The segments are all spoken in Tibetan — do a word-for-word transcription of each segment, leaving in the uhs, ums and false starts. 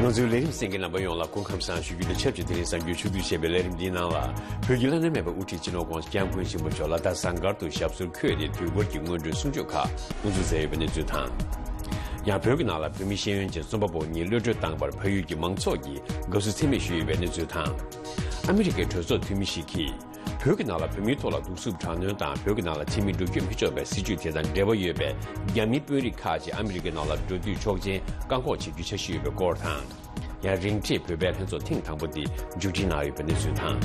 ང་ཚོའི་ལས་རིམ་གསན་མཁན་རྣམ་པ་ཡོངས་ལ་སྐུ་ཁམས་བཟང་ཞུ་རྒྱུ་དང་ཆབས་ཅིག་དེ་རིང་གཟའ་མཇུག་ཕྱོགས་བསྡུས་བྱས་པའི་ལས་རིམ་འདིའི་ནང་ལ། བོད་ཀྱི་བླ་ན་མེད་པའི་དབུ་ཁྲིད་སྤྱི་ནོར་༧གོང་ས་༧སྐྱབས་མགོན་ཆེན་པོ་མཆོག་ལ་དྭགས་ཟངས་དཀར་དུ་ཞབས་སོར་འཁོད་དེ། དུས་འཁོར་གྱི་སྔོན་འགྲོའི་གསུང་ཆོས་ཁག་དབུ་འཛུགས་མཛད་ཡོད་པའི་གནས་ཚུལ་དང་། ཡང་བོད་ཀྱི་ནང་ལ་བོད་མི་ཤེས་ཡོན་ཅན་རྩོམ་པ་པོ་གཉིས་གློད་གྲོལ་བཏང་བར་ཕ་ཡུལ་གྱི་མང་ཚོགས་ཀྱིས་དགའ་བསུ་ཚད་མེད་ཞུས་ཡོད་པའི་གནས་ཚུལ་དང་། ཨ་མི་རི་ཀའི་གྲོས་ཚོགས་འཐུས་མི་ཞིག་གིས། བོད་ཀྱི་ནང་ལ་བོད་མིའི་ཐོག་ལ་སྡུག་རྩུབ་དྲག་གནོན་དང་། བོད་ཀྱི་ནང་ལ་ཕྱི་མི་འགྲོ་སྐྱོད་མི་ཆོག་པའི་སྲིད་བྱུས་དེ་དང་འབྲེལ་བ་ཡོད་པའི་རྒྱ་མིའི་དཔོན་རིགས་ཁག་ཅིག་ཨ་མི་རི་ཀའི་ནང་ལ་འགྲོ་དུས་ཆོག་མཆན་བཀག་འགོག་བྱེད་རྒྱུའི་འཆར་གཞི་ཡོད་པའི་སྐོར་དང་། ཡང་རིང་འཕྲད་བོད་པའི་ལྷན་ཚོགས་ཐེངས་དང་པོ་དེ་མཇུག་སྒྲིལ་གནང་ཡོད་པའི་གནས་ཚུལ་དང་།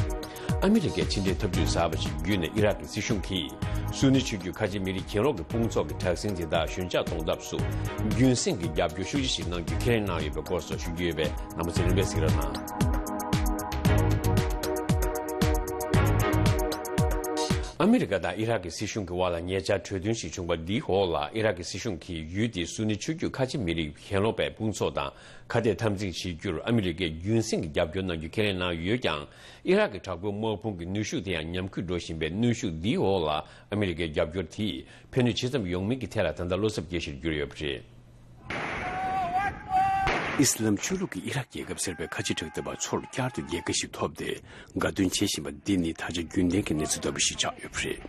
ཨ་མི་རི་ཀས་ཕྱི་འབྲེལ་འཐབ་ཇུས་གསར་པ་ཞིག་བརྒྱུད་ནས་ཨི་རག་གི་སྲིད་གཞུང་གིས་སུ་ནི་ཆོས་བརྒྱུད་ཁ་ཆེ་མི་རིགས་གྱེན་ལོག་གི་དཔུང་ཚོགས་ཀྱི་དྲག་ཟིང་དེ་དག་ཞོད་འཇགས་གཏོང་ཐབས་སུ་རྒྱུན་སྲིང་གི་རྒྱབ་སྐྱོར་ཤུགས་ཆེ་ཞིག་གནང་རྒྱུ་ཁས་ལེན་གནང་ཡོད་པའི་སྐོར་སོགས་ཞུ་རྒྱུ་ཡོད་པས། རྣམ་པ་ཚོས་རིམ་པས་གཟིགས་རོགས་གནང་། ཨ་མི་རི་ཀ་དང་ཨི་རག་གི་སྲིད་གཞུང་གི་དབར་ལ་ཉེ་ཆར་གྲོས་མཐུན་ཞིག་བྱུང་བ་འདིའི་འོག་ལ། ཨི་རག་གི་སྲིད་གཞུང་གིས་ཡུལ་དེའི་སུ་ནི་ཆོས་བརྒྱུད་ཁ་ཆེ་མི་རིགས་གྱེན་ལོག་པའི་དཔུང་ཚོགས་དང་ཁ་གཏད་འཐབ་འཛིང་བྱེད་རྒྱུར་ཨ་མི་རི་ཀས་རྒྱུན་སྲིང་གི་རྒྱབ་སྐྱོར་གནང་རྒྱུ་ཁས་ལེན་གནང་ཡོད་ཀྱང་། ཨི་རག་གི་དྲག་པོའི་དམག་དཔུང་གི་ནུས་ཤུགས་དེ་ཡང་ཉམས་རྒུད་འགྲོ་བཞིན་པའི་གནོན་ཤུགས་འདིའི་འོག་ལ། ཨ་མི་རི་ཀའི་རྒྱབ་སྐྱོར་དེས་ཕན་ནུས་ཇི་ཙམ་ཡོང་མིན་གྱི་ཐད་ལ་ད་ལྟ་བློ་འཚབ་སྐྱེ་གཞིར་གྱུར་ཡོད་པ་རེད། ཨི་སི་ལམ་ཆོས་ལུགས་ཀྱིས་ཨི་རག་རྒྱལ་ཁབ་ཟེར་བའི་ཁ་ཆེ་དྲག་འཐབ་པ་ཚོར་བསྐྱར་དུ་རྒྱལ་ཁ་ཞིག་ཐོབ་སྟེ་དགའ་སྟོན་བྱེད་བཞིན་པ་འདི་ནི་ད་ཆ་རྒྱུན་ལྡན་གྱི་གནས་ཚུལ་ལྟ་བུ་ཞིག་ཆགས་ཡོད་པ་རེད།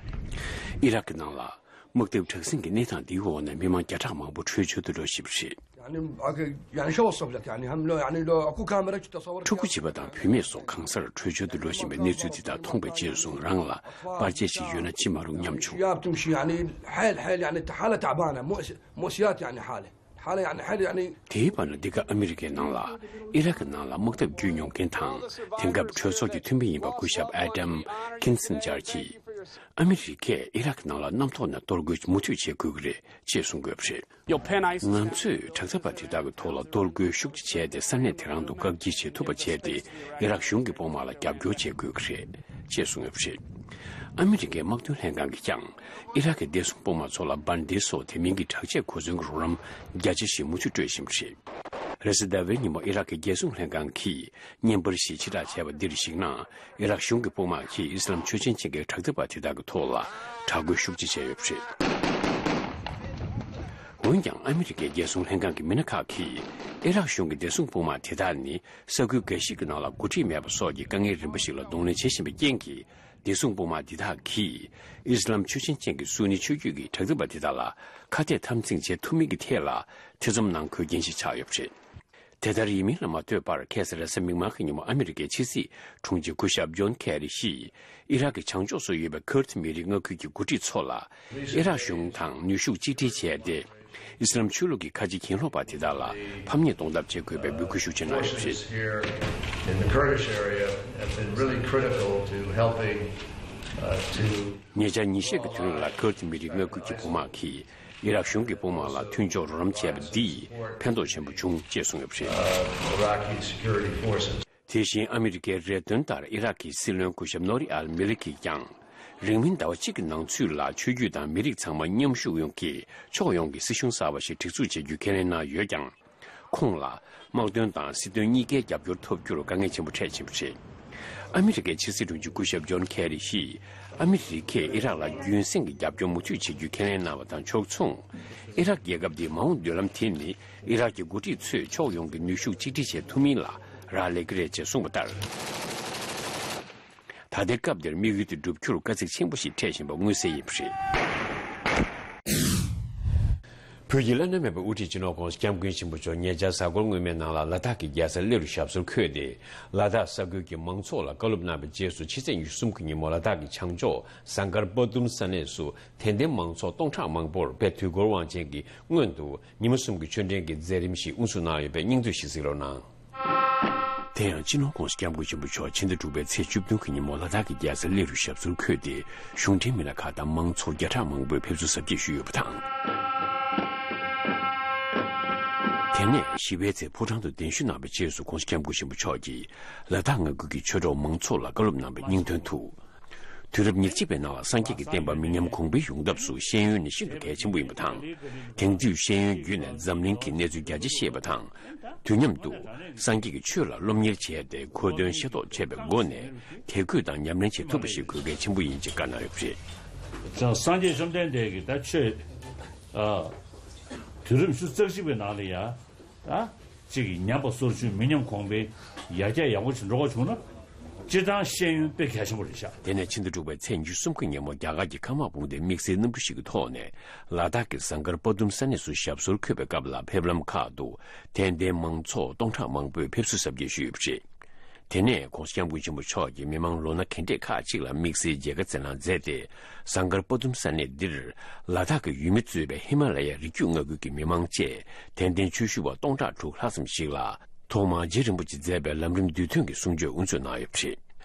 ཨི་རག་གི་ནང་ལ་དམག་འཐབ་དྲག་ཟིང་གི་གནས་སྟངས་འདིའི་འོག་ནས་མི་མང་བརྒྱ་ཕྲག་མང་པོ་བྲོས་བྱོལ་དུ་འགྲོ་བཞིན་པ་རེད། يعني، يعني شو وصف لك؟ يعني هم لو، يعني لو اكو كاميرا كنت اصور. ཕྲུ་གུ་བྱིས་པ་དང་བུད་མེད་སོགས་གང་སར་བྲོས་བྱོལ་དུ་འགྲོ་བཞིན་པའི་གནས་ཚུལ་དེ་དག་མཐོང་པའི་རྗེས་སུ་རང་ལ་པར་ཆས་ཤིག་ཡོད་ན་ཅི་མ་རུང་སྙམ་བྱུང་། شياب تمشي، يعني حيل حيل، يعني حالة تعبانة، مؤس-، مؤسيات، يعني حالة، حالة، يعني حيل، يعني. དེའི་བར་ན་འདི་ག་ཨ་མི་རི་ཀའི་ནང་ལ་ཨི་རག་གི་ནང་ལ་དམག་འཐབ་བརྒྱུད་མྱོང་མཁན་དང་། དེང་སྐབས་གྲོས་ཚོགས་ཀྱི་འཐུས་མི་ཡིན་པ་སྐུ་ཞབས་ཨེ་ཌམ་ཁིན་སིན་ཇར་གྱིས། ཨ་མི་རི་ཀས་ཨི་རག་གི་ནང་ལ་གནམ་ཐོག་ནས་གཏོར་རྒོལ་མུ་མཐུད་བྱེད་དགོས་ཀྱི་རེད་ཅེས་གསུངས་ཡོད་པ་རེད། ང་ཚོས་དྲག་འཐབ་པ་དེ་དག་གི་ཐོག་ལ་གཏོར་རྒོལ་ཤུགས་ཆེ་བྱས་ཏེ་ས་གནས་དེ་རང་དུ་བཀག་སྐྱིལ་བྱེད་ཐུབ་པ་བྱས་ཏེ་ཨི་རག་གཞུང་གི་དཔུང་དམག་ལ་རྒྱབ་སྐྱོར་བྱེད་དགོས་ཀྱི་རེད་ཅེས་གསུངས་ཡོད་པ་རེད། ཨ་མི་རི་ཀའི་དམག་དོན་ལྷན་ཁང་གིས་ཀྱང་ཨི་རག་གི་བདེ་སྲུང་དཔུང་དམག་ཚོ་ལ་འབར་མདེལ་སོགས་དེ་མིན་གྱི་དྲག་ཆས་གོ་མཚོན་གྱི་རོགས་རམ་རྒྱ་ཆེ་ཞིག་མུ་མཐུད་སྤྲོད་བཞིན་པ་རེད། རེས་གཟའ་ཟླ་བའི་ཉིན་མོ་ཨི་རག་གི་རྒྱལ་སྲུང་ལྷན་ཁང་གིས་བརྙན་པར་ཞིག་ཕྱིར་བསྒྲགས་བྱས་པ་འདིར་གཞིགས་ན། ཨི་རག་གཞུང་གི་དཔུང་དམག་གིས་ཨི་སི་ལམ་ཆོས་ཅན་ཅན་གྱི་དྲག་འཐབ་པ་དེ་དག་གི་ཐོག་ལ་དྲག་རྒོལ་ཤུགས་ཆེ་བྱས་ཡོད་པ་རེད། འོན་ཀྱང་ཨ་མི་རི་ཀའི་རྒྱལ་སྲུང་ལྷན་ཁང་གི་མི་སྣ་ཁག་གིས་ཨི་རག་གཞུང་གི་བདེ་སྲུང་དཔུང་དམག་དེ་དག་ནི་ས་ཁུལ་འགའ་ཞིག་གི་ནང་ལ་འགོ་ཁྲིད་མེད་པ་སོགས་ཀྱི་དཀའ་ངལ་རིམ་པ་ཞིག་ལ་གདོང་ལེན་བྱེད་བཞིན་པའི་རྐྱེན་གྱིས། བདེ་སྲུང་དཔུང་དམག་འདི་དག་གིས་ཨི་སི་ལམ་ཆོས་ཅན་ཅན་གྱི་སུ་ནི་ཆོས་བརྒྱུད་ཀྱི་དྲག་འཐབ་པ་དེ་དག་ལ་ཁ་གཏད་འཐབ་འཛིང་བྱེད་ཐུབ་མིན་གྱི་ཐད་ལ་ཐེ་ཚོམ་ནང་འཁོད་རྐྱེན་ཞིག་ཆགས་ཡོད་པ་རེད། དེ་ལྟར་ཡིན་མིན་ལ་མ་ལྟོས་པར། ཁ་སང་རེས་གཟའ་མིག་དམར་གྱི་ཉིན་མོ་ཨ་མི་རི་ཀའི་ཕྱི་སྲིད་དྲུང་ཆེ་སྐུ་ཞབས་ཇོན་ཁེ་རི་ཡིས་ཨི་རག་གི་བྱང་ཕྱོགས་སུ་ཡོད་པའི་ཁུར་ཐི་མི་རིགས་མངའ་ཁུལ་གྱི་འགོ་ཁྲིད་ཚོ་ལ་ཨི་རག་གཞུང་དང་ནུས་ཤུགས་གཅིག་སྒྲིལ་བྱས་ཏེ། ཨི་སི་ལམ་ཆོས་ལུགས་ཀྱི་ཁ་ཆེ་གྱེན་ལོག་པ་དེ་དག་ལ་ཕམ་ཉེས་གཏོང་ཐབས་བྱེད་དགོས་པའི་འབོད་སྐུལ་ཤུགས་ཆེ་གནང་ཡོད་པ་རེད། Forces here in the Kurdish area have been really critical to helping, uh, to ཉེ་ཆར་ཉིན་ཤས་ཀྱི་དུས་རིང་ལ་ཁུར་ཐི་མི་རིགས་མངའ་ཁུལ་གྱི་དཔུང་དམག་གིས་ཨི་རག་གཞུང་གི་དཔུང་དམག་ལ་མཐུན་སྦྱོར་རོགས་རམ་བྱས་པ་འདིས་ཕན་ཐོགས་ཆེན་པོ་བྱུང་ཅེས་གསུངས་ཡོད་པ་རེད། Iraqi security forces. དེ་བཞིན་ཨ་མི་རི་ཀའི་རེ་འདུན་ལྟར་ཨི་རག་གི་སྲིད་བློན་སྐུ་ཞབས་ནོ་རི་ཨལ་མེ་ལི་ཀིས་ཀྱང་། རིང་མིན་ཟླ་བ་གཅིག་གི་ནང་ཚུད་ལ་ཆོས་བརྒྱུད་དང་མི་རིགས་ཚང་མ་མཉམ་ཞུགས་ཡོང་གི་ཕྱོགས་ཡོངས་ཀྱི་སྲིད་གཞུང་གསར་བ་ཞིག་སྒྲིག་འཛུགས་བྱེད་རྒྱུ་ཁས་ལེན་གནང་ཡོད་ཀྱང་། ཁོང་ལ་དམག་དོན་དང་སྲིད་དོན་གཉིས་ཀའི་རྒྱབ་སྐྱོར་ཐོབ་རྒྱུར་དཀའ་ངལ་ཆེན་པོ་འཕྲད་བཞིན་པ་རེད། ཨ་མི་རི་ཀའི་ཕྱི་སྲིད་དྲུང་ཆེ་སྐུ་ཞབས་ཇོན་ཁེ་རི་ཡིས་ཨ་མི་རི་ཀས་ཨི་རག་ལ་རྒྱུན་སྲིང་གི་རྒྱབ་སྐྱོར་མུ་མཐུད་བྱེད་རྒྱུ་ཁས་ལེན་གནང་བ་དང་ཕྱོགས་མཚུངས། ཨི་རག་རྒྱལ་ཁབ་འདིའི་མ་འོངས་མདུན་ལམ་དེ་ནི་ཨི་རག་གི་འགོ་ཁྲིད་ཚོས་ཕྱོགས་ཡོངས་ཀྱི་ནུས་ཤུགས་གཅིག་སྒྲིལ་བྱེད་ཐུབ་མིན་ལ་རག་ལས་ཀྱི་རེད་ཅེས་གསུངས་པ་ལྟར། ད་ལྟའི་སྐབས་འདིར་དམིགས་ཡུལ་དེ་བསྒྲུབ་རྒྱུར་དཀའ་ཚེགས་ཆེན་པོ་ཞིག་འཕྲད་བཞིན་པ་མངོན་གསལ་ཡིན་པ་རེད། བོད་ཀྱི་བླ་ན་མེད་པའི་དབུ་ཁྲིད་སྤྱི་ནོར་༧གོང་ས་༧སྐྱབས་མགོན་ཆེན་པོ་མཆོག་ཉེ་ཆར་གཟའ་འཁོར་སྔོན་མའི་ནང་ལ་ལ་དྭགས་ཀྱི་རྒྱལ་ས་གླེ་རུ་ཞབས་སོར་འཁོད་དེ། ལ་དྭགས་ས་ཁུལ་གྱི་མང་ཚོགས་ལ་བཀའ་སློབ་གནང་བའི་རྗེས་སུ་ཕྱི་ཚེས་ཉི་ཤུ་གསུམ་གྱི་ཉིན་མོ་ལ་དྭགས་ཀྱི་བྱང་ཕྱོགས་ཟངས་དཀར་དཔའ་གཏུམ་ས་གནས་སུ་དད་ལྡན་མང་ཚོགས་སྟོང་ཕྲག་མང་པོར་དཔལ་དུས་འཁོར་དབང་ཆེན་གྱི་སྔོན་དུ་ཉི་མ་གསུམ་གྱི་ཆོས་འབྲེལ་གྱི་མཛད་རིམ་ཞིག་དབུ་འཛུགས་གནང་ཡོད་པའི་སྙིང་བསྡུས་ཤིག་གཟིགས་རོགས་གནང་། དེ་ཡང་སྤྱི་ནོར་༧གོང་ས་༧སྐྱབས་མགོན་ཆེན་པོ་མཆོག་ཕྱི་ཟླ་དྲུག་པའི་ཚེས་བཅུ་བདུན་གྱི་ཉིན་མོ་ལ་དྭགས་ཀྱི་རྒྱལ་ས་གླེ་རུ་ཞབས་སོར་འཁོད་དེ། གཞུང་འབྲེལ་མི་སྣ་ཁག་དང་མང་ཚོགས་བརྒྱ་ཕྲག་མང་པོས་ཕེབས་བསུ་གཟབ་རྒྱས་ཞུས་ཡོད་པ་དང་། དེ་ནས་བཞི་པའི་ཚེས་ཕོ་བྲང་དུ་གདན་ཞུ་གནང་བའི་རྗེས་སུ་༧གོང་ས་༧སྐྱབས་མགོན་ཆེན་པོ་མཆོག་གིས་ལ་དྭགས་མངའ་ཁུལ་གྱི་ཆོས་གྲོགས་མང་ཚོགས་ལ་བཀའ་སློབ་གནང་བའི་སྙིང་དོན་དུ། དུས་རབས་ཉེར་གཅིག་པའི་ནང་ལ་སངས་རྒྱས་ཀྱི་བསྟན་པ་མི་ཉམས་གོང་འཕེལ་ཡོང་ཐབས་སུ་ཤེས་ཡོན་ནི་ཤིན་ཏུ་གལ་ཆེན་པོ་ཡིན་པ་དང་། དེང་དུས་ཤེས་ཡོན་བརྒྱུད་ནས་འཛམ་གླིང་གི་གནས་ཚུལ་རྒྱ་ཆེ་ཤེས་པ་དང་། དུས་མཉམ་དུ་སངས་རྒྱས་ཀྱི་ཆོས་ལ་སློབ་གཉེར་བྱས་ཏེ་གོ་དོན་ཤེས་རྟོགས་བྱེད་པའི་སྒོ་ནས་དད་གུས་དང་ཉམས་ལེན་བྱེད་ཐུབ་པ་ཞིག་དགོས་གལ་ཆེན་པོ་ཡིན་ཅེས་བཀའ་གནང་ཡོད་པ་རེད། སངས་རྒྱས་བཅོམ་ལྡན་འདས་ཀྱིས་ད་ཆོས་ཨ་དུས་རབས་ཉི་ཤུ་རྩ་གཅིག་པའི་ནང་ལ་ཡ་ཨ། གཅིག་གིས་ཉམས་པ་སོར་ཆུད་མི་ཉམས་གོང་འཕེལ་ཡར་རྒྱས་ཡག་པོ་ཞིག་འགྲོ་དགོས་བྱུང་ན། སྤྱིར་བཏང་ཤེས་ཡོན་དཔེ་གལ་ཆེན་པོ་རེད་ཤག་དེ་ནས་ཕྱི་ཟླ་དྲུག་པའི་ཚེས་ཉི་ཤུ་གསུམ་གི་ཉིན་མོ་རྒྱ་གར་གྱི་ཁ་དམག་དཔུང་སྡེས་དམིགས་བསལ་གནམ་གྲུ་ཞིག་གི་ཐོག་ནས་ལ་དྭགས་ཀྱི་ཟངས་དཀར་སྤ་དུམ་ས་གནས་སུ་ཞབས་སོར་འཁོད་པའི་སྐབས་ལ། ཕེབས་ལམ་ཁག་ཏུ་དད་ལྡན་མང་ཚོགས་སྟོང་ཕྲག་མང་པོས་ཕེབས་བསུ་གཟབ་རྒྱས་ཞུས་ཡོད་པ་རེད། དེ་ནས་༸གོང་ས་༸སྐྱབས་མགོན་ཆེན་པོ་མཆོག་གིས་མི་མང་ལོ་ན་གན་གྲས་ཁག་ཅིག་ལ་དམིགས་བསལ་མཇལ་ཁ་བསྩལ་གནང་མཛད་དེ། ཟངས་དཀར་སྤ་དུམ་ས་གནས་འདིར་ལ་དྭགས་ཀྱི་ཡུལ་མི་གཙོས་པའི་ཧི་མ་ལ་ཡའི་རི་རྒྱུད་མངའ་ཁུལ་གྱི་མི་མང་བཅས་དད་ལྡན་ཆོས་ཞུ་བ་སྟོང་ཕྲག་དྲུག་ལྷག་ཙམ་ཞིག་ལ་ཐོག་མར་རྗེ་རིན་པོ་ཆེས་མཛད་པའི་ལམ་རིམ་བསྡུས་དོན་གྱི་གསུང་ཆོས་དབུ་འཛུགས་གནང་ཡོད་པ་རེད།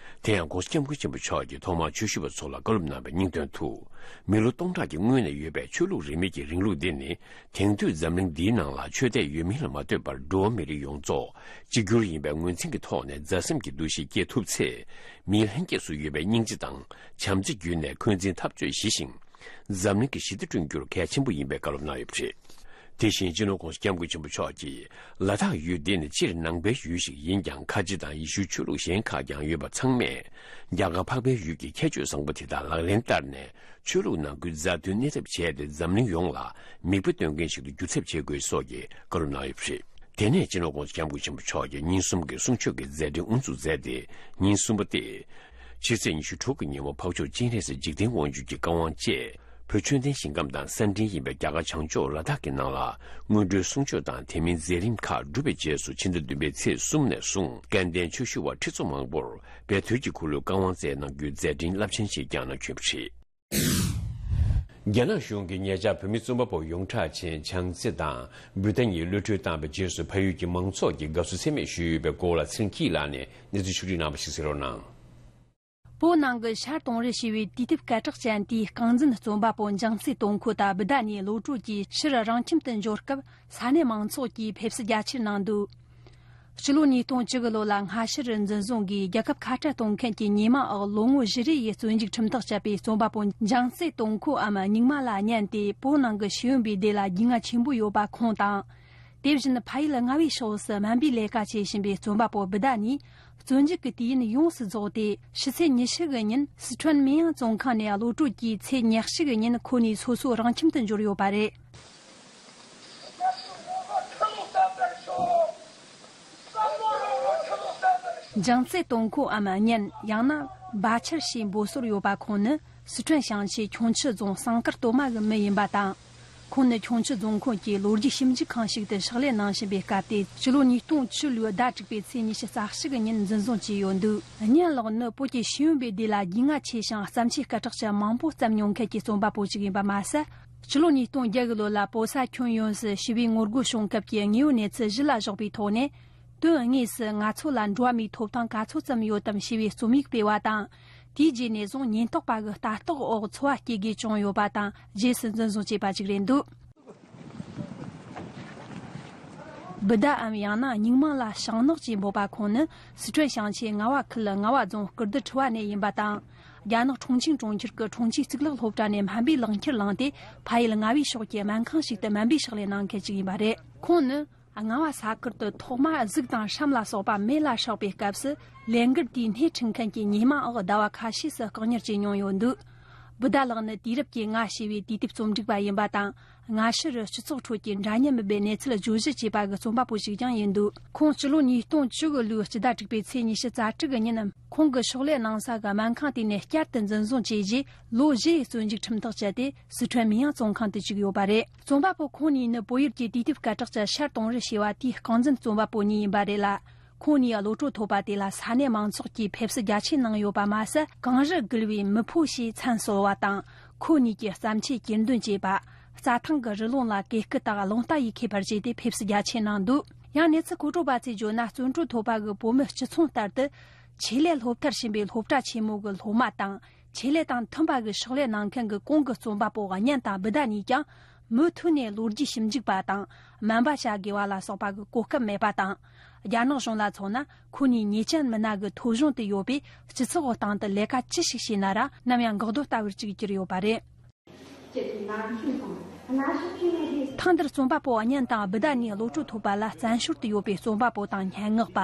དེ་ཡང་༸གོང་ས་༸སྐྱབས་མགོན་ཆེན་པོ་མཆོག་གིས་ཐོག་མར་ཆོས་ཞུ་བ་ཚོ་ལ་བཀའ་སློབ་གནང་བའི་སྙིང་དོན་དུ། མི་ལོ་སྟོང་ཕྲག་གི་སྔོན་ནས་ཡོད་པའི་ཆོས་ལུགས་རིས་མེད་ཀྱི་རིང་ལུགས་འདི་ནི། དེང་དུས་འཛམ་གླིང་འདིའི་ནང་ལ་ཆོས་དད་ཡོད་མིན་ལ་མ་ལྟོས་པར་འགྲོ་བ་མི་རིགས་ཡོངས་རྫོགས་གཅིག་གྱུར་ཡིན་པའི་ངོས་འཛིན་གྱི་ཐོག་ནས་མཛའ་སེམས་ཀྱི་འདུ་ཤེས་སྐྱེ་ཐུབ་ཚེ། མིའི་ལྷན་སྐྱེས་སུ་ཡོད་པའི་སྙིང་རྗེ་དང་བྱམས་བརྩེ་བརྒྱུད་ནས་འཁོན་འཛིན་འཐབ་རྩོད་ཞི་ཞིང་། འཛམ་གླིང་གི་ཞི་བདེ་བསྐྲུན་རྒྱུར་གལ་ཆེན་པོ་ཡིན་པའི་བཀའ་སློབ་གནང་ཡོད་པ་རེད། དེ་བཞིན་སྤྱི་ནོར་༸གོང་ས་༸སྐྱབས་མགོན་ཆེན་པོ་མཆོག་གིས་ལ་དྭགས་ཡུལ་འདི་ནི་སྤྱིར་ནང་པའི་ཡུལ་ཞིག་ཡིན་ཀྱང་། ཁ་ཆེ་དང་ཡེ་ཤུའི་ཆོས་ལུགས་གཞན་ཁག་ཀྱང་ཡོད་པ་ཚང་མས་རྒྱ་གར་འཕགས་པའི་ཡུལ་གྱི་ཁྱད་ཆོས་བཟང་པོ་དེ་དག་ལག་ལེན་བསྟར་ནས། ཆོས་ལུགས་ནང་ཁུལ་མཛའ་མཐུན་གནས་ཐབས་བྱས་ཏེ། འཛམ་གླིང་ཡོངས་ལ་མིག་དཔེ་སྟོན་མཁན་ཞིག་ཏུ་འགྱུར་ཐབས་བྱེད་དགོས་སོགས་ཀྱི་བཀའ་སློབ་གནང་ཡོད་པ་རེད། དེ་ནས་སྤྱི་ནོར་༸གོང་ས་༸སྐྱབས་མགོན་ཆེན་པོ་མཆོག་གིས་ཉིན་གསུམ་གྱི་གསུང་ཆོས་ཀྱི་མཛད་འཕྲིན་དབུ་འཛུགས་མཛད་དེ། ཉིན་གསུམ་པ་སྟེ། ཕྱི་ཚེས་ཉི་ཤུ་དྲུག་གི་ཉིན་མོ་འཕགས་མཆོག་སྤྱན་རས་གཟིགས་འཇིག་རྟེན་དབང་བསྒྱུར་གྱི་བཀའ་དབང་བཅས། བོད་ཆོས་ལྡན་ཞིང་ཁམས་དང་གསར་འཕྲིན་ཡིན་པའི་རྒྱ་གར་བྱང་ཕྱོགས་ལ་དྭགས་ཀྱི་ནང་ལ་སྔོན་འགྲོའི་གསུང་ཆོས་དང་དེ་མིན་མཛད་རིམ་ཁག་གྲུབ་པའི་རྗེས་སུ། ཕྱི་ཟླ་བདུན་པའི་ཚེས་གསུམ་ནས་བཟུང་སྐལ་ལྡན་ཆོས་ཞུ་བ་ཁྲི་ཚོ་མང་པོར་བོད་ཐུན་གྱི་འཁོར་ལོའི་བཀའ་དབང་སྩལ་གནང་རྒྱུའི་མཛད་འཕྲིན་རླབས་ཆེན་ཞིག་བསྐྱངས་གནང་བྱུང་བ་རེད། རྒྱ་ནག་གཞུང་གིས་ཉེ་ཆར་བོད་མི་རྩོམ་པ་པོ་ཡོངས་གྲགས་ཅན་བྱང་རྩེ་དང་བུདྡྷ་གཉིས་གློད་གྲོལ་བཏང་བའི་རྗེས་སུ། ཕ་ཡུལ་གྱི་མང་ཚོགས་ཀྱིས་དགའ་བསུ་ཚད་མེད་ཞུས་ཡོད་པའི་སྐོར་ལ། ཚེ་རིང་སྐྱིད་ལགས་ནས་གནས་ཚུལ་ཕྱོགས་བསྒྲིགས་གནང་བ་ཞིག་གསན་རོགས་གནང་། བོད་ནང་གི་ཤར་དུང་རི་ཞེས་པའི་དུས་དེབ་སྐད་གྲགས་ཅན་དེའི་རྐང་འཛིན་རྩོམ་པ་པོ་འཇང་རྩེ་སྟོང་འཁོར་དང་བུདྡྷ་གཉིས་གློད་གྲོལ་གྱིས་ཕྱིར་རང་ཁྱིམ་དུ་འབྱོར་སྐབས། ས་གནས་མང་ཚོགས་ཀྱིས་ཕེབས་བསུ་རྒྱ་ཆེར་གནང་འདུག་སྤྱི་ལོ་ཉིས་སྟོང་བཅུ་དགུ་ལོ་ལ་སྔ་ཕྱིར་འཛིན་བཟུང་གིས་རྒྱལ་ཁབ་ཁ་བྲལ་གཏོང་མཁན་གྱི་ཉེས་མིང་འོག་ལོ་ངོ་བཞི་རེ་ཡི་བཙོན་འཇུག་ཁྲིམས་ཐག་བཅད་པའི་རྩོམ་པ་པོ་འཇང་རྩེ་སྟོང་འཁོར་འམ་རྙིང་མ་ལ་སྙན་ཏེ། བོད་ནང་གི་ཤེས་ཡོན་པའི་སྡེ་ལ་རྒྱུས་མངའ་ཆེན་པོ་ཡོད་པ་ཁོང་དང་། དེ་བཞིན་ཕ་ཡུལ་རྔ་བའི་ཕྱོགས་སུ་སྨན་པའི་ལས་ཀ་བྱེད་བཞིན་པའི་རྩོམ་པ་པོ་བུདྡྷ་གཉིས་བཙོན་འཇུག་གི་དུས་ཡུན་ཡོངས་སུ་རྫོགས་ཏེ། ཕྱི་ཚེས་ཉི་ཤུ་གི་ཉིན་སི་ཁྲོན་མིན་ཡང་བཙོན་ཁང་ནས་གློད་གྲོལ་གྱིས། ཚེས་ཉེར་གཅིག་གི་ཉིན་ཁོ་གཉིས་སོ་སོའི་རང་ཁྱིམ་དུ་འབྱོར་ཡོད་པ་རེད། འཇང་རྩེ་སྟོང་འཁོར་འམ་གཉན། ཡང་ན་བ་ཆར་ཞེས་འབོད་སྲོལ་ཡོད་པ་ཁོང་ནི་སི་ཁྲོན་ཞིང་ཆེན་ཁྱུང་མཆུ་རྫོང་ཟངས་དཀར་སྟོད་མ་གི་མི་ཡིན་པ་དང་། ཁོང་ནི་ཁྱུང་མཆུ་རྫོང་ཁོངས་ཀྱི་ལོ་རྒྱུས་ཞིབ་འཇུག་ཁང་ཞིག་ཏུ་ཕྱག་ལས་གནང་བཞིན་པའི་སྐབས་ཏེ། སྤྱི་ལོ་ཉིས་སྟོང་བཅུ་ལོའི་ཟླ་དྲུག་པའི་ཚེས་ཉི་ཤུ་རྩ་གཅིག་གི་ཉིན་འཛིན་བཟུང་བྱས་ཡོད་འདུག་གཉན་ལགས་ནི་བོད་ཀྱི་ཤེས་ཡོན་པའི་སྡེ་ལ་རྒྱུས་མངའ་ཆེ་ཞིང་བརྩམས་ཆོས་སྐད་གྲགས་ཅན་མང་པོ་བརྩམས་མྱོང་མཁན་གྱི་རྩོམ་པ་པོ་ཞིག་ཡིན་པ་མ་ཟད། སྤྱི་ལོ་ཉིས་སྟོང་བརྒྱད་གི་ལོ་ལ་བོད་ས་ཁྱོན་ཡོངས་སུ་ཞི་བའི་ངོ་རྒོལ་བྱུང་སྐབས་ཀྱི་དངོས་ཡོད་གནས་ཚུལ་གཞི་ལ་བཞག་པའི་ཐོག་ནས། དོན་དངོས་སུ་ང་ཚོ་ལ་འགྲོ་བ་མིའི་ཐོབ་ཐང་ག་ཚོད་ཙམ་ཡོད་དམ་ཞེས་པའི་རྩོམ་ཡིག་སྤེལ་བ་དང་། དེའི་རྗེས་ནས་བཟུང་ཉེན་རྟོག་པ་གི་ལྟ་རྟོག་འོག་འཚོ་བ་སྐྱེལ་དགོས་བྱུང་ཡོད་པ་དང་། རྗེས་སུ་འཛིན་བཟུང་བྱས་པ་ཞིག་རེད་འདུག་བུདྡྷའམ་ཡང་ན་རྙིང་མ་ལ་ཞང་ནག་ཅེས་འབོད་པ་ཁོང་ནི་སི་ཁྲོན་ཞིང་ཆེན་རྔ་བ་ཁུལ་རྔ་བ་རྫོང་སྐུར་རྡི་ཁྲི་བ་ནས་ཡིན་པ་དང་། རྒྱ་ནག་ཁྲུང་ཆིང་གྲོང་ཁྱེར་གྱི་ཁྲུང་ཆིང་གཙུག་ལག་སློབ་གྲྭ་ནས་སྨན་པའི་ལག་འཁྱེར་བླངས་ཏེ། ཕ་ཡུལ་རྔ་བའི་ཕྱོགས་ཀྱི་སྨན་ཁང་ཞིག་ཏུ་སྨན་པའི་ཕྱག་ལས་གནང་མཁན་ཞིག་ཡིན་པ་རེད། ཁོང་ནི། རྔ་བ་ས་ཁུལ་དུ་ཐོག་མར་གཟུགས་དང་སྲམ་ལ་སོགས་པ་མེ་ལ་སྲེག་པའི་སྐབས་སུ། ལས་འགུལ་དེའི་སྣེ་ཁྲིད་མཁན་གྱི་ཉེས་མིང་འོག་ཟླ་བ་ཁ་ཤས་སུ་བཀག་ཉར་བྱས་མྱོང་ཡོད་འདུག་བུདྡྷ་ལགས་ནི་དུས་རབས་ཀྱི་སྔ་ཞེས་པའི་དུས་དེབ་རྩོམ་སྒྲིག་པ་ཡིན་པ་དང་། སྔ་ཕྱིར་སྤྱི་ཚོགས་ཁྲོད་ཀྱི་འདྲ་མཉམ་མིན་པའི་གནས་ཚུལ་བརྗོད་གཞི་བྱས་པ་གི་རྩོམ་པ་པོ་ཞིག་ཀྱང་ཡིན་འདུག་ཁོང་སྤྱི་ལོ་ཉིས་སྟོང་བཅུ་གི་ལོའི་སྤྱི་ཟླ་དྲུག་པའི་ཚེས་ཉི་ཤུ་རྩ་དྲུག་གི་ཉིན། ཁོང་གི་ཕྱག་ལས་གནང་ས་གི་སྨན་ཁང་དེ་ནས་བསྐྱར་དུ་འཛིན་བཟུང་བྱས་རྗེས། ལོ་བཞི་ཡི་བཙོན་འཇུག་ཁྲིམས་ཐག་བཅད་དེ། སི་ཁྲོན་མིན་ཡང་བཙོན་ཁང་དུ་བཅུག་ཡོད་པ་རེད། རྩོམ་པ་པོ་ཁོང་གཉིས་ནི་བོད་ཡུལ་གྱི་དུས་དེབ་སྐད་གྲགས་ཅན་ཤར་དུང་རི་ཞེས་པ་དེའི་རྐང་འཛིན་རྩོམ་པ་པོ་གཉིས་ཡིན་པ་རེད་ལ། ཁོང་གཉིས་གློད་གྲོལ་ཐོབ་པ་དེ་ལ་ས་གནས་མང་ཚོགས་ཀྱིས་ཕེབས་བསུ་རྒྱ་ཆེ་གནང་ཡོད་པ་མ་ཟད། གངས་རི་བརྒལ་བའི་མི་ཕོ་ཞེས་མཚན་གསོལ་བ་དང་། ཁོ་གཉིས་ཀྱི་བརྩམས་ཆོས་གྱེར་འདོན་བྱས་པ། རྩྭ་ཐང་གི་རི་ཀླུང་ལ་གོས་སྐུ་དང་རླུང་རྟ་ཡི་ཁྱད་པར་བྱས་ཏེ་ཕེབས་བསུ་རྒྱ་ཆེ་གནང་འདུག་ཡང་གནས་ཚུལ་མཁོ་སྤྲོད་པ་ཚོས་བརྗོད་ན། བཙོན་གྲོལ་ཐོབ་པ་གི་བོད་མི་སྤྱི་མཚུངས་ལྟར་དུ། ཆེད་ལས་སློབ་མཐར་ཕྱིན་པའི་སློབ་གྲྭ་ཆེན་མོ་གི་སློབ་མ་དང་། ཆེད་ལས་དང་མཐུན་པ་གི་ཕྱག་ལས་གནང་མཁན་གྱི་གོང་གི་རྩོམ་པ་པོ་གཉན་དང་བུདྡྷ་གཉིས་ཀྱང་། མུ་མཐུད་ནས་ལོ་རྒྱུས་ཞིབ་འཇུག་པ་དང་། སྨན་པ་བྱ་དགོས་པ་ལ་སོགས་པ་གི་གོ་སྐབས་མེད་པ་དང་། རྒྱ་ནག་གཞུང་ལ་མཚོན་ན། ཁོ་གཉིས་ཉེས་ཅན་མི་སྣ་གི་ཐོ་གཞུང་དུ་ཡོད་པས། སྤྱི་ཚོགས་ཀྱི་སྟེང་དུ་ལས་ཀ་ཅི་ཞིག་བྱས་ན་ར། ནམ་ཡང་འགག་སྡོད་ལྟ་བུར་ཅིག་གྱུར་ཡོད་པ་རེད། ཐེངས་འདིར་རྩོམ་པ་པོ་གཉན་དང་བུདྡྷ་གཉིས་གློད་གྲོལ་ཐོབ་པ་ལ། བཙན་བྱོལ་དུ་ཡོད་པའི་རྩོམ་པ་པོ་དང་སྙན་ངག་པ།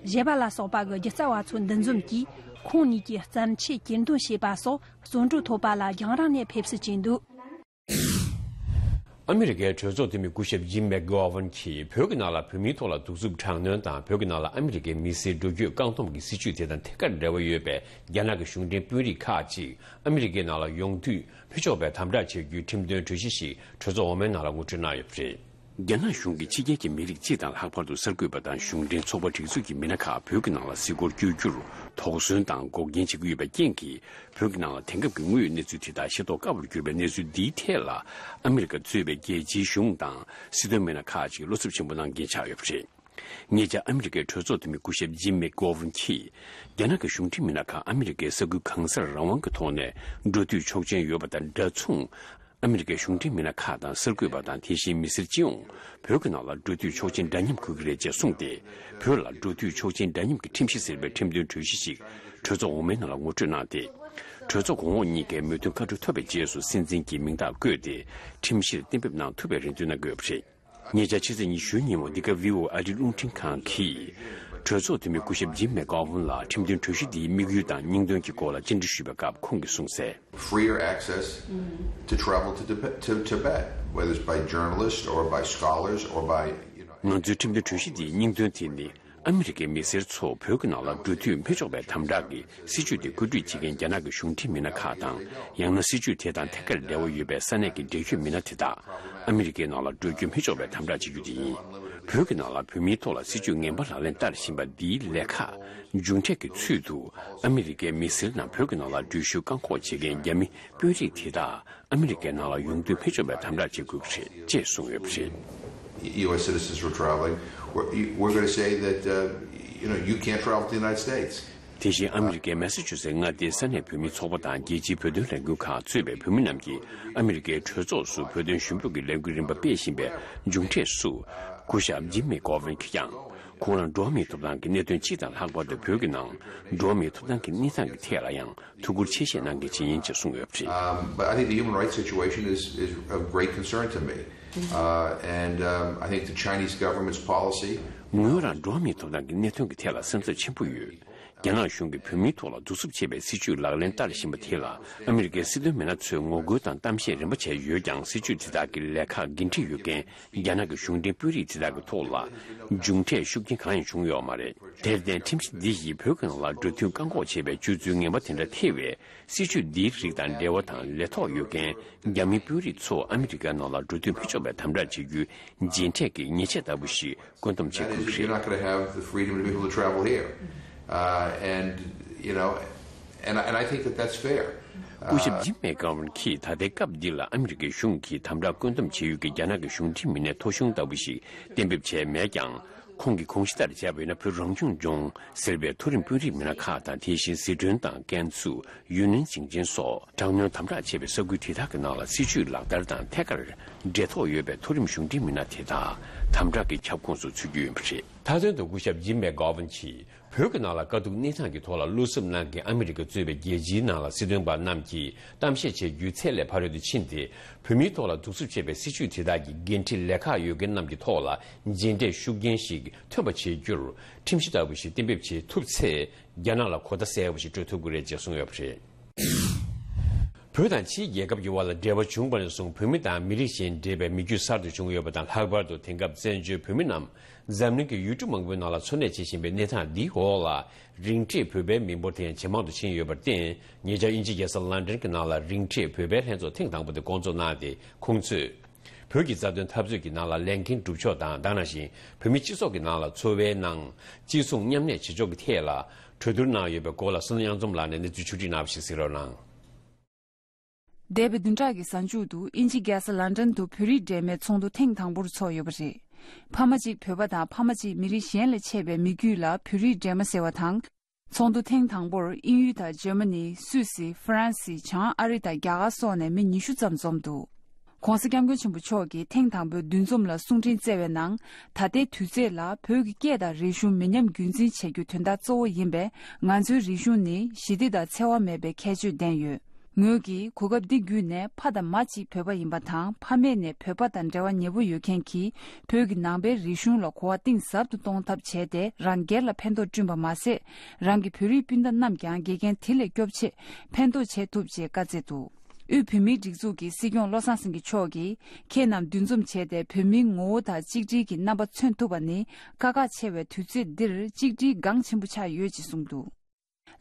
གཞས་པ་ལ་སོགས་པ་གི་སྒྱུ་རྩལ་བ་ཚོ་འདུ་འཛོམས་ཀྱིས། ཁོང་གཉིས་ཀྱི་བརྩམས་ཆོས་གྱེར་འདོན་བྱས་པ་སོགས། བཙོན་གྲོལ་ཐོབ་པ་ལ་རྒྱང་རིང་ནས་ཕེབས་བསུ་བྱས་འདུག་ཨ་མི་རི་ཀའི་གྲོས་ཚོགས་འཐུས་མི་སྐུ་ཞབས་ཇིམ་མེག་གྷོ་ཝན་གྱིས་བོད་ཀྱི་ནང་ལ་བོད་མིའི་ཐོག་ལ་གདུག་རྩུབ་དྲག་གནོན་དང་བོད་ཀྱི་ནང་ལ་ཨ་མི་རི་ཀའི་མི་སེར་འགྲོ་སྐྱོད་བཀག་སྡོམ་གྱི་སྲིད་བྱུས་དེ་དང་ཐད་ཀར་འབྲེལ་བ་ཡོད་པའི་རྒྱ་ནག་གི་གཞུང་འབྲེལ་དཔོན་རིགས་ཁག་ཅིག་ཨ་མི་རི་ཀའི་ནང་ལ་ཡོང་དུས་མི་ཆོག་པའི་དམ་དྲག་བྱེད་རྒྱུའི་ཁྲིམས་དོན་གྲོས་གཞི་ཞིག་གྲོས་ཚོགས་འོག་མའི་ནང་ལ་ངོ་སྤྲོད་གནང་ཡོད་པ་རེད། རྒྱ་ནག་གཞུང་གིས་ཕྱི་རྒྱལ་གྱི་མི་རིགས་སྤྱི་དང་ལྷག་པར་དུ་གསར་འགོད་པ་དང་གཞུང་འབྲེལ་ཚོགས་པ་སྒྲིག་འཛུགས་ཀྱི་མི་སྣ་ཁག་བོད་ཀྱི་ནང་ལ་གཟིགས་སྐོར་བསྐྱོད་རྒྱུར་དོགས་ཟོན་དང་འགོག་རྐྱེན་བྱེད་ཀྱི་ཡོད་པའི་རྐྱེན་གྱིས། བོད་ཀྱི་ནང་ལ་དེང་སྐབས་ཀྱི་དངོས་ཡོད་གནས་ཚུལ་དེ་དག་ཤེས་རྟོགས་དཀའ་བར་གྱུར་པའི་གནས་ཚུལ་འདིའི་ཐད་ལ། ཨ་མི་རི་ཀ་གཙོས་པའི་རྒྱལ་སྤྱིའི་གཞུང་དང་སྲིད་དོན་མི་སྣ་ཁག་ཅིག་བློ་འཚབ་ཆེན་པོ་གནང་མཁན་ཆགས་ཡོད་པ་རེད། ཉེ་ཆར་ཨ་མི་རི་ཀའི་གྲོས་ཚོགས་འཐུས་མི་སྐུ་ཞབས་ཇིམ་མེག་གྷོ་ཝན་གྱིས། རྒྱ་ནག་གི་གཞུང་འབྲེལ་མི་སྣ་ཁག་ཨ་མི་རི་ཀའི་ས་ཁུལ་གང་སར་རང་དབང་གི་ཐོག་ནས་འགྲོ་འདོད་ཆོག་མཆན་ཡོད་པ་དང་འདྲ་མཚུངས། ཨ་མི་རི་ཀའི་གཞུང་འབྲེལ་མི་སྣ་ཁག་དང་གསར་འགོད་པ་དང་དེ་བཞིན་མི་སེར་སྤྱི་ཡོངས་བོད་ཀྱི་ནང་ལ་འགྲོ་འདོད་ཆོག་མཆན་འདྲ་མཉམ་དགོས་ཀྱི་རེད་ཅེས་གསུངས་ཏེ། བོད་ལ་འགྲོ་འདོད་ཆོག་མཆན་འདྲ་མཉམ་གྱི་ཁྲིམས་གཞི་ཟེར་བའི་ཁྲིམས་དོན་གྲོས་གཞི་ཞིག་གྲོས་ཚོགས་འོག་མའི་ནང་ལ་ངོ་སྤྲོད་གནང་སྟེ། གྲོས་ཚོགས་གོང་འོག་གཉིས་ཀའི་མོས་མཐུན་བཀའ་འཁྲོལ་ཐོབ་པའི་རྗེས་སུ་སྲིད་འཛིན་གྱིས་མིང་རྟགས་བཀོད་དེ་ཁྲིམས་གཞིར་གཏན་འབེབས་གནང་ཐུབ་པའི་རེ་འདུན་གནང་གི་ཡོད་པ་རེད། ཉེ་ཆར་ཕྱི་ཚེས་ཉི་ཤུ་ཉིན་མོ་འདི་ག་ཝི་ཨོ་ཨེ་ཨ་རིའི་རླུང་འཕྲིན་ཁང་གིས་གྲོས་ཚོགས་འཐུས་མི་སྐུ་ཞབས་ཇིམ་མེག་གྷོ་ཝན་ལ་ཁྲིམས་དོན་གྲོས་གཞི་འདིའི་དམིགས་ཡུལ་དང་སྙིང་དོན་གྱི་སྐོར་ལ་བཅར་འདྲི་ཞུས་པའི་སྐབས་ཁོང་གིས་གསུངས་གསལ། Freer access to travel to Tibet, to Tibet, whether it's by journalists or by scholars or by, you know. ང་ཚོའི་ཁྲིམས་དོན་གྲོས་གཞི་འདིའི་སྙིང་དོན་དེ་ནི། ཨ་མི་རི་ཀའི་མི་སེར་ཚོ་བོད་ཀྱི་ནང་ལ་འགྲོ་འདོད་མི་ཆོག་པའི་དམ་དྲག་གི་སྲིད་བྱུས་དེ་བཀོད་སྒྲིག་བྱེད་མཁན་རྒྱ་ནག་གི་གཞུང་འབྲེལ་མི་སྣ་ཁག་དང་། ཡང་ན་སྲིད་བྱུས་དེ་དང་ཐད་ཀར་འབྲེལ་བ་ཡོད་པའི་ས་གནས་ཀྱི་འབྲེལ་ཡོད་མི་སྣ་དེ་དག་ཨ་མི་རི་ཀའི་ནང་ལ་འགྲོ་རྒྱུ་མི་ཆོག་པའི་དམ་དྲག་བྱེད་རྒྱུ་དེ་ཡིན། བོད་ཀྱི་ནང་ལ་བོད་མིའི་ཐོག་ལ་སྲིད་བྱུས་ངན་པ་ལག་ལེན་བསྟར་བཞིན་པ་འདིའི་ལས་ཁག་མཇུག་འབྲས་ཀྱི་ཚུལ་དུ། ཨ་མི་རི་ཀའི་མི་སེར་རྣམས་བོད་ཀྱི་ནང་ལ་འགྲུལ་བཞུད་བཀག་འགོག་བྱེད་མཁན་རྒྱ་མི་དཔོན་རིགས་དེ་དག་ཨ་མི་རི་ཀའི་ནང་ལ་ཡོང་འདོད་མི་ཆོག་པའི་དམ་དྲག་བྱེད་དགོས་ཀྱི་རེད་ཅེས་གསུངས་ཡོད་པ་རེད། U S citizens were traveling, we're, we're going to say that, uh, you know, you can't travel to the United States. དེ་བཞིན་ཨ་མི་རི་ཀའི་མེ་ས་ཆུ་སེ་མངའ་སྡེའི་ས་གནས་བོད་མིའི་ཚོགས་པ་དང་རྒྱལ་སྤྱིའི་བོད་དོན་ལས་འགུལ་ཁག་གཙོས་པའི་བོད་མི་རྣམས་ཀྱིས་ཨ་མི་རི་ཀའི་གྲོས་ཚོགས་སུ་བོད་དོན་ཞུ་འབོད་ཀྱི་ལས་འགུལ་རིམ་པ་སྤེལ་བཞིན་པའི་མཇུག་འབྲས་སུ། སྐུ་ཞབས་ཇིམ་མེ་ཀོ་ཝན་གྱིས་ཀྱང་ཁོང་རང་འགྲོ་བ་མིའི་ཐོབ་ཐང་གི་གནད་དོན་སྤྱི་དང་ལྷག་པར་དུ་བོད་ཀྱི་ནང་འགྲོ་བ་མིའི་ཐོབ་ཐང་གི་གནས་སྟངས་ཀྱི་ཐད་ལ་ཡང་ཐུགས་ཁུར་ཆེ་བཞེས་གནང་མཁན་ཞིག་ཡིན་ཅེས་གསུངས་ཡོད་པ་རེད། Um, but I think the human rights situation is, is of great concern to me. Uh, and um, I think the Chinese government's policy. ངོས་རང་འགྲོ་བ་མིའི་ཐོབ་ཐང་གི་གནད་དོན་གྱི་ཐད་ལ་སེམས་འཚབ་ཆེན་པོ་ཡོད། རྒྱ་ནག་གཞུང་གིས་བོད་མིའི་ཐོག་ལ་གདུག་རྩུབ་ཆེ་བའི་སྲིད་བྱུས་ལག་ལེན་བསྟར་བཞིན་པ་དེ་ལ་ཨ་མི་རི་ཀའི་སྲིད་དོན་མི་སྣ་ཚོས་ངོ་རྒོལ་དང་གཏམ་བཤད་རིམ་པ་བྱས་ཡོད་ཀྱང་། སྲིད་བྱུས་དེ་དག་གི་ལས་ཁག་འགན་འཁྲི་ཡོད་མཁན་རྒྱ་ནག་གི་གཞུང་འབྲེལ་དཔོན་རིགས་དེ་དག་གི་ཐོག་ལ་མཇུག་འབྲས་ཤུགས་རྐྱེན་གང་ཡང་བྱུང་ཡོད་མ་རེད། དེར་བརྟེན་ཁྲིམས་གཞི་འདི་ཡིས་བོད་ཀྱི་ནང་ལ་འགྲོ་འདུག་བཀག་འགོག་བྱེད་པའི་སྤྱོད་ཚུལ་ངན་པ་དེ་འདྲ་ཐེ་བའི་སྲིད་བྱུས་འདིའི་རིགས་དང་འབྲེལ་བ་དང་ལས་ཐོག་ཡོད་མཁན་རྒྱ་མིའི་དཔོན་རིགས་ཚོ་ཨ་མི་རི་ཀའི་ནང་ལ་འགྲོ་འདུག་མི་ཆོག་པའི་དམ་དྲག་བྱེད་རྒྱུའི་རྗེས་འབྲས་ཀྱི་ཉེས་ཆད་ལྟ་བུ་ཞིག་བཀོད་འདོམས་བྱེད་དགོས་ཀྱི་རེད། You're not going to have the freedom to be able to travel here. Uh, and, you know, and, and I think that that's fair. སྐུ་ཞབས་ཇིམ་མེ་ཀོ་ཝན་གྱིས་ད་ལྟའི་སྐབས་འདི་ལ་ཨ་མི་རི་ཀའི་གཞུང་གིས་དམ་དྲག་བཀོད་འདོམས་བྱེད་ཡུལ་གྱི་རྒྱ་ནག་གི་གཞུང་འབྲེལ་མི་སྣའི་ཐོ་གཞུང་ལྟ་བུ་ཞིག་གཏན་འབེབས་བྱས་མེད་ཀྱང་། ཁོང་གིས་དགོངས་གཞི་ལྟར་བྱས་པ་ཡིན་ན། བོད་རང་སྐྱོང་ལྗོངས་ཟེར་བའི་མཐོ་རིམ་དཔོན་རིགས་མི་སྣ་ཁག་དང་། དེ་བཞིན་ཟི་ཁྲོན་དང་ཀན་སུའུ། ཡུན་ནན་ཞིང་ཆེན་སོགས་དྲག་གནོན་དམ་དྲག་བྱས་པའི་ས་ཁུལ་དེ་དག་གི་ནང་ལ་སྲིད་བྱུས་ལག་བསྟར་དང་ཐད་ཀར་འབྲེལ་ཐོགས་ཡོད་པའི་མཐོ་རིམ་གཞུང་འབྲེལ་མི་སྣ་དེ་དག་དམ་དྲག་གི་ཁྱབ་ཁོངས་སུ་ཚུད་རྒྱུ་ཡིན་པ་རེད། མཐའ་དོན་དུ་སྐུ་ཞབས་ཇིམ་མེ་གྷོ་ཝན་གྱིས། བོད་ཀྱི་ནང་ལ་དཀའ་སྡུག་གནས་སྟངས་ཀྱི་ཐོག་ལ་བློ་འཚབ་གནང་མཁན་ཨ་མི་རི་ཀ་གཙོས་པའི་རྒྱལ་སྤྱིའི་ནང་ལ་སྲིད་དོན་པ་རྣམས་ཀྱིས་གཏམ་བཤད་བྱེད་རྒྱུའི་ཚད་ལས་ཕ་རོལ་ཏུ་ཕྱིན་ཏེ། བོད་མིའི་ཐོག་ལ་གདུག་རྩུབ་ཆེ་བའི་སྲིད་བྱུས་དེ་དག་གི་འགན་འཁྲི་ལས་ཁག་ཡོད་མཁན་རྣམས་ཀྱི་ཐོག་ལ་རྗེས་འབྲས་ཤུགས་རྐྱེན་ཞིག་ཐོན་པ་བྱེད་རྒྱུར་ཁྲིམས་གཞི་ལྟ་བུ་ཞིག་གཏན་འབེབས་བྱེད་ཐུབ་ཚེ། རྒྱ་ནག་ལ་གོ་བརྡ་གསལ་བོ་ཞིག་སྤྲོད་ཐུབ་ཀྱི་རེད་ཅེས་གསུངས་ཡོད་པ་རེད། བོད་དང་ཕྱིའི་རྒྱལ་ཁབ་ཀྱི་དབར་ལ་འབྲེལ་བ་བྱུང་བ་ནས་བཟུང་། བོད་མི་དང་མི་རིགས་གཞན་འབྲེལ་བའི་མི་རྒྱུད་གསར་དུ་བྱུང་ཡོད་པ་དང་། ལྷག་པར་དུ་དེང་སྐབས་བཙན་བྱོལ་བོད་མི་རྣམས་འཛམ་གླིང་གི་ཡུལ་གྲུ་མང་པོའི་ནང་ལ་འཚོ་གནས་བྱེད་བཞིན་པའི་གནས་སྟངས་འདིའི་འོག་ལ། རིང་འཕྲད་བོད་པའི་མི་འབོར་དེ་ཡང་ཇེ་མང་དུ་ཕྱིན་ཡོད་པར་བརྟེན། ཉེ་ཆར་དབྱིན་ཇིའི་རྒྱལ་ས་ལན་ཀྲན་གྱི་ནང་ལ་རིང་འཕྲད་བོད་པའི་ལྷན་ཚོགས་ཐེངས་དང་པོ་དེ་བསྐོང་ཚོགས་གནང་སྟེ། ཁོང་ཚོས། བོད་ཀྱི་རྩ་དོན་འཐབ་རྩོད་ཀྱི་ནང་ལ་ལས་འགན་སྒྲུབ་ཕྱོགས་དང་། དེ་ནང་བཞིན་བོད་མི་སྤྱི་ཚོགས་ཀྱི་ནང་ལ་འཚོ་བའི་ནང་གཅིག་མཚུངས་མཉམ་གནས་བྱེད་ཕྱོགས་ཀྱི་ཐད་ལ་གྲོས་བསྡུར་གནང་ཡོད་པའི་སྐོར་ལ། བསོད་ནམས་དབྱངས་འཛོམས་ལགས་ནས་གནས་ཚུལ་ཕྱོགས་སྒྲིག་གནང་བ་ཞིག་གཟིགས་རོགས་གནང་། འདས་པའི་བདུན་ཕྲག་གི་གཟའ་མཇུག་ཏུ་དབྱིན་ཇིའི་རྒྱལ་ས་ལན་ཀྲན་དུ་བོད་རིགས་འབྲེལ་མའི་ཚོགས་འདུ་ཐེངས་དང་པོར་ཚོགས་ཡོད་པ་རེད། ཕ་མ་གཅིག་བོད་པ་དང་ཕ་མ་གཅིག་མི་རིགས་གཞན་ལས་མཆེད་པའི་མི་རྒྱུད་ལ་བོད་རིགས་འབྲེལ་མ་ཟེར་བ་དང་། ཚོགས་འདུ་ཐེངས་དང་པོར་དབྱིན་ཡུལ་དང་འཇར་མ་ནི། སུད་སི། ཧྥ་རན་སི། བྱང་ཨ་རི་དང་རྒྱ་གར་སོགས་ནས་མི་ཉི་ཤུ་ཙམ་འཛོམས་འདུག ྋགོང་ས་ྋསྐྱབས་མགོན་ཆེན་པོ་མཆོག་གིས་ཐེངས་དང་པོའི་འདུ་འཛོམས་ལ་གསུང་འཕྲིན་བསྩལ་བའི་ནང་། ད་ལྟའི་དུས་ཚོད་ལ་བོད་ཀྱི་སྐད་དང་རིག་གཞུང་མི་ཉམས་རྒྱུན་འཛིན་བྱ་རྒྱུ་དོན་དག་གཙོ་བོ་ཡིན་པས། ང་ཚོའི་རིག་གཞུང་ནི་ཞི་བདེ་དང་འཚེ་བ་མེད་པའི་ཁྱད་ཆོས་ལྡན་ཡོད། ངོས་ཀྱིས་གོ་སྐབས་འདི་བརྒྱུད་ནས། ཕ་དང་མ་གཅིག་བོད་པ་ཡིན་པ་དང་། ཕ་མེས་ནས་བོད་པ་དང་འབྲེལ་བ་ཉེ་པོ་ཡོད་མཁན་གྱིས། བོད་ཀྱི་ནང་པའི་རིག་གཞུང་ལ་གོ་བ་གཏིང་ཟབ་ཏུ་གཏོང་ཐབས་བྱས་ཏེ། རང་སྒེར་ལ་ཕན་ཐོགས་བསྐྲུན་པ་མ་ཟད། རང་གི་བོད་རིགས་སྤུན་ཟླ་རྣམས་ཀྱང་དགེ་རྒན་དེ་ལས་སྐྱོབ་ཆེད་ཕན་ཐོགས་བྱེད་ཐུབ་ཅེས་བཀའ་སྩལ་འདུག་དབུས་བོད་མིའི་སྒྲིག་འཛུགས་ཀྱི་སྲིད་སྐྱོང་བློ་བཟང་སེང་གེ་མཆོག་གིས། ཁྱེད་རྣམས་འདུ་འཛོམས་བྱས་ཏེ། བོད་མིའི་ངོ་བོ་དང་གཅིག་སྒྲིལ་གྱི་རྣམ་པ་མཚོན་ཐུབ་པ་ནི། དཀའ་ཁག་ཆེ་བའི་དུས་ཚོད་འདིར་གཅིག་སྒྲིལ་འགངས་ཆེན་པོ་ཆགས་ཡོད་ཅེས་གསུངས་འདུག་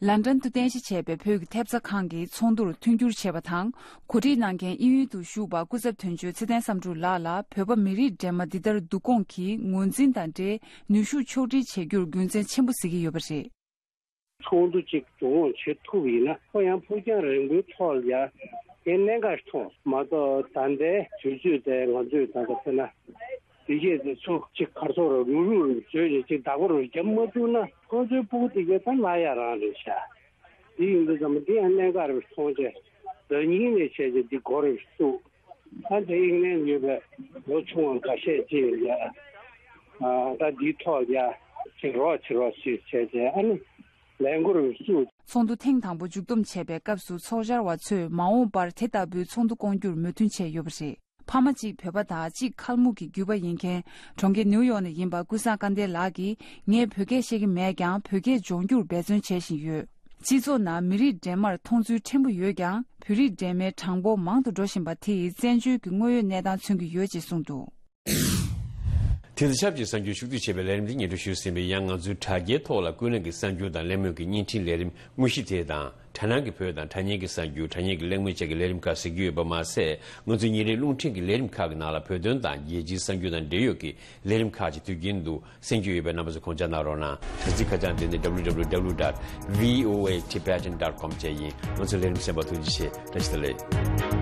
ལན་ཀྲན་དུ་རྟེན་གཞི་བྱས་པའི་བོད་ཀྱི་ཐེབས་རྩ་ཁང་གིས་ཚོགས་འདུར་མཐུན་འགྱུར་བྱས་པ་དང་། གོ་སྒྲིག་གནང་མཁན་དབྱིན་ཡུལ་དུ་བཞུགས་པ་སྐུ་ཚབ་དོན་གཅོད་ཚེ་བརྟན་བསམ་འགྲུབ་ལགས་ལ། བོད་པ་མི་རིགས་འདྲེས་མ་འདི་ལྟར་བསྡུ་སྐོང་གིས་ངོས་འཛིན་དང་འབྲེལ། ནུས་ཤུགས་ཕྱོགས་སྒྲིག་བྱེད་རྒྱུར་རྒྱུ་མཚན་ཆེན་པོ་གཟིགས་ཀྱི་ཡོད་པ་རེད། ཚོགས་འདུ་གཅིག་འགྲོ་འོང་བྱེད་ཐུབ་ཡིན་ན། ཁོ་ཡང་ཕུགས་རྒྱང་རིང་པོའི་ཐོག་ལ་ཡ། དེ་གནད་འགག་མཐོང་མ་གཏོགས། ད་ལྟའི་དུས་ཚོད་དེ་ང་ཚོས་ད་ལྟ་བྱས་ན། དེ་གས་དེ་ཚོ་གཅིག་གར་སོགས་རུག་རུག་བཟོས་ནས་གཅིག་བདག་པོ་རུ་རྒྱབ་མ་ཐུབ་ན། ཁོ་ཚོའི་སྤུ་གུ་དེ་གས་ད་ལ་ཡ་རང་རེད་ཤག་དེ་ཡིན་དུས་ཙམ་པ་འདི་ཡང་གནད་འགག་རེད་མཐོང་བྱས། ཟླ་ཉིན་ནས་བྱས་རྗེས་འདི་འགོ་རེ་བཙུགས། ཨ་དེ་ཡིན་ནའི་ཡོད་པའི་ལོ་ཆུང་བ་འགའ་ཤས་ཅིག་ཡ། ཨ་ད་འདིའི་ཐོག་ཡ་ཅིག་རོགས་བྱེད་རོགས་ཞེས་བྱས་རྗེས། ཨ་ནི་ལས་འགུལ་བཙུགས། ཚོགས་འདུ་ཐེངས་དང་པོ་མཇུག་བསྡོམས་བྱས་པའི་སྐབས་སུ། ཚོགས་བཅར་བ་ཚོས་མ་འོངས་པར་དེ་ལྟ་བུའི་ཚོགས་འདུ་བསྐོང་རྒྱུར་མོས་མཐུན་བྱས་ཡོད་པ་རེད། ཕ་མ་གཅིག་བོད་པ་དང་གཅིག་ཁལ་མུག་གི་རྒྱུད་པ་ཡིན་མཁན། གྲོང་ཁྱེར་ནིའུ་ཡོག་ནས་ཡིན་པ་ཀུན་བཟང་དཀར་ལྡན་ལགས་ཀྱིས། ངས་བོད་སྐད་ཤེས་ཀྱི་མེད་ཀྱང་། བོད་སྐད་སྦྱོང་རྒྱུར་འབད་བརྩོན་བྱེད་བཞིན་ཡོད། སྤྱི་ཚོགས་ནང་མི་རིགས་འདྲེས་མར་མཐོང་ཚུལ་ཕྲན་བུ་ཡོད་ཀྱང་། བོད་རིགས་འདྲེས་མའི་གྲངས་འབོར་མང་དུ་འགྲོ་བཞིན་པ་དེ་ཡིས་བཙན་བྱོལ་གྱི་དངོས་ཡོད་གནས་སྟངས་མཚོན་གྱི་ཡོད་ཅེས་གསུངས་འདུག་དེ་དང་ཆབས་ཅིག་གསར་འགྱུར་ཕྱོགས་བསྡུས་བྱས་པའི་ལས་རིམ་འདི་སྙན་སྒྲོན་ཞུས་ཟིན་པས། ཡང་ང་ཚོའི་དྲ་རྒྱའི་ཐོག་ལ་ཀུན་གླེང་གི་གསར་འགྱུར་དང་གླེང་མོལ་གྱི་བརྙན་འཕྲིན་ལས་རིམ་དངོས་གཞི་དེ་དང་། དྲ་སྣང་གི་བོད་དང་དྲ་བརྙན་གྱི་གསར་འགྱུར། དྲ་བརྙན་གྱི་གླེང་མོལ་བཅས་ཀྱི་ལས་རིམ་ཁག་གཟིགས་རྒྱུ་ཡོད་པ་མ་ཟད། ང་ཚོའི་ཉིན་རེའི་རླུང་འཕྲིན་གྱི་ལས་རིམ་ཁག་གི་ནང་ལ་བོད་དོན་དང་རྒྱལ་སྤྱིའི་གསར་འགྱུར་དང་འབྲེལ་ཡོད་ཀྱི་ལས་རིམ་ཁག་ཅིག་དུས་རྒྱུན་དུ་གསན་རྒྱུ་ཡོད་པའི་རྣམ་པ་ཚོས་དགོངས་འཇགས་གནང་རོགས་གནང་། དྲ་ཚིགས་ཁ་བྱང་འདི་ནི་www dot voatibetan dot com བཅས་ཡིན། ང་ཚོའི་ལས་རིམ་གསན་པར་ཐུགས་རྗེ་ཆེ། བཀྲ་ཤིས་བདེ་ལེགས།